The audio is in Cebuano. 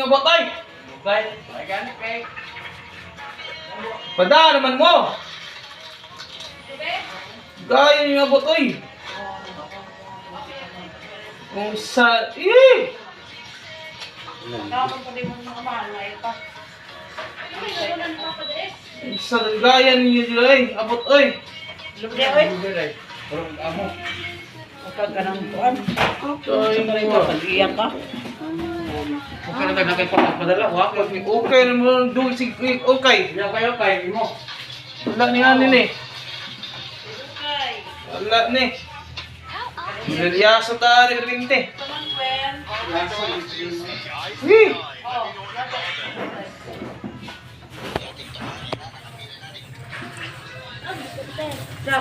ninyo abot ay. Dugay. Ay gani kay. Pada naman mo. Gaya ninyo abot oy. Kung sa eh. Tapos pa din mo mga mahal na pa. Sa gaya ninyo dila ay abot oy. Lumdi oy. Dugay. Puro amo. Ka ng kuan. Ay, mo. Pag-iyak ka. Okay na tayo padala wa. Okay naman dul sig okay. Iya kayo kay imo. Wala ni ani ni. Wala ni. Nilyaso ta rin rinte. Eh. Sa